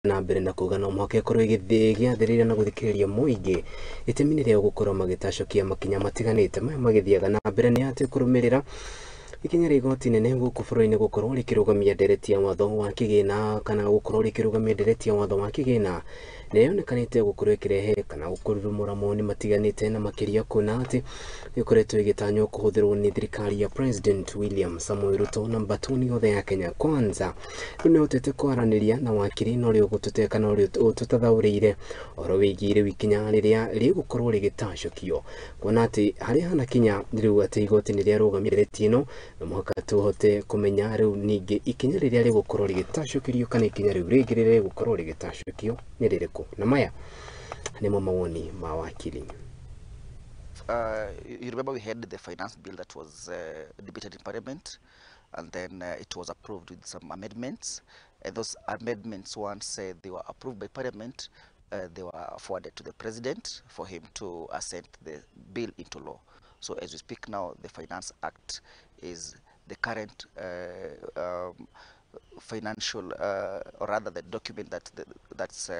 Na mbere na kuga no mũhaka ĩkorwo ĩgĩathĩrĩria na gũthikĩrĩria mũingĩ itemi-inĩ rĩa gũkorwo magĩtacũkia makinya matiganĩte maya magĩthiaga na mbere nĩ atĩ kũrũmĩrĩra ikinya rĩa igoti nene gũkũ bũrũri-inĩ gũkorwo rĩkĩrũgamia ndereti ya watho wa kĩgĩna kana gũkorwo rĩkĩrũgamia ndereti ya watho wa kĩgĩna nĩ yonekanĩte gũkorwo ĩkĩrehe kana gũkũrurumũra mawoni matiganĩte na makĩria kuona atĩ ĩkoretwo ĩgĩtanywo kũhũthĩrwo nĩ thirikari ya President William Samoei Ruto na mbatuni yothe ya Kenya Kwanza. Rĩu nĩ hotete kwaranĩria na wakiri na ũrĩa ũgũtũte kana ũrĩa ũtũtathaũrĩire ũhoro wĩgiĩ rĩu ikinya rĩrĩa rĩgũkorwo rĩgĩtacũkio kuona atĩ harĩa hanakinya rĩu atĩ igoti nĩ rĩarũgamia ndereti ĩno no mũhaka tũhote kũmenya rĩu ningĩ ikinya rĩrĩa rĩgũkorwo rĩgĩtacũkĩrio kana ikinya rĩu rĩngĩ rĩrĩa rĩgũkorwo rĩgĩtacũkio nĩ rĩrĩkũ, na maya nĩmo mawoni ma wakiri. You remember we had the finance bill that was debated in Parliament, and then it was approved with some amendments. And those amendments, once they were approved by Parliament, they were forwarded to the President for him to assent the bill into law. So as we speak now, the Finance Act is the current financial, or rather the document that's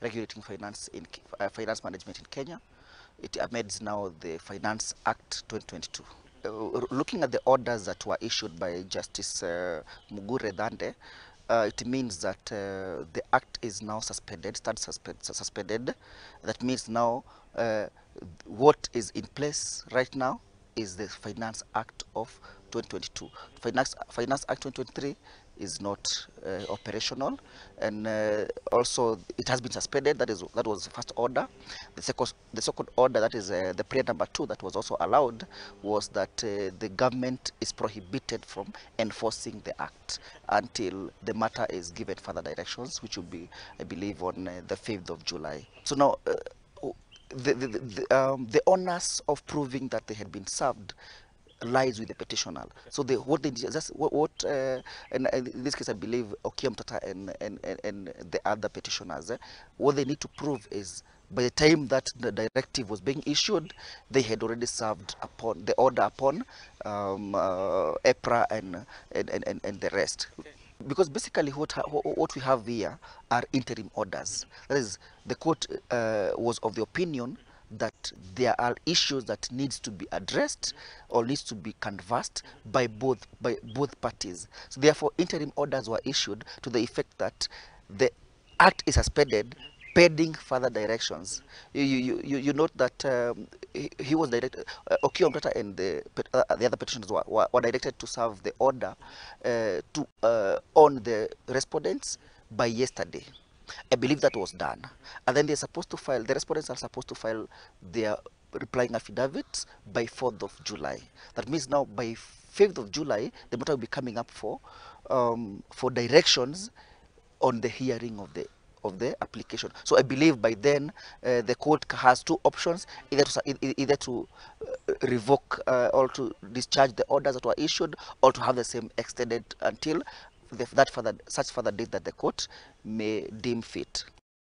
regulating finance in finance management in Kenya. It amends now the Finance Act 2022. Looking at the orders that were issued by Justice Mugure Thande, it means that the act is now suspended, stands suspended. That means now what is in place right now is the Finance Act of 2022. Finance Act 2023 is not operational, and also it has been suspended. That was the first order. The second order, that is the prayer number 2 that was also allowed, was that the government is prohibited from enforcing the act until the matter is given further directions, which will be, I believe, on the 5th of July. So now, the onus of proving that they had been served lies with the petitioner. So they, what they just what, what and in this case I believe Okiya Omtatah and the other petitioners, what they need to prove is by the time that the directive was being issued, they had already served upon the order upon EPRA and the rest. Because basically what we have here are interim orders. That is, the court was of the opinion that there are issues that needs to be addressed or needs to be canvassed by both parties. So therefore, interim orders were issued to the effect that the act is suspended pending further directions. You note that he was directed, Okiya Omtatah and the other petitioners were directed to serve the order to on the respondents by yesterday. I believe that was done. And then they're supposed to file, the respondents are supposed to file their replying affidavits by 4th of July. That means now by 5th of July, the matter will be coming up for directions on the hearing of the application. So I believe by then the court has two options, either to revoke or to discharge the orders that were issued, or to have the same extended until such further date that the court may deem fit.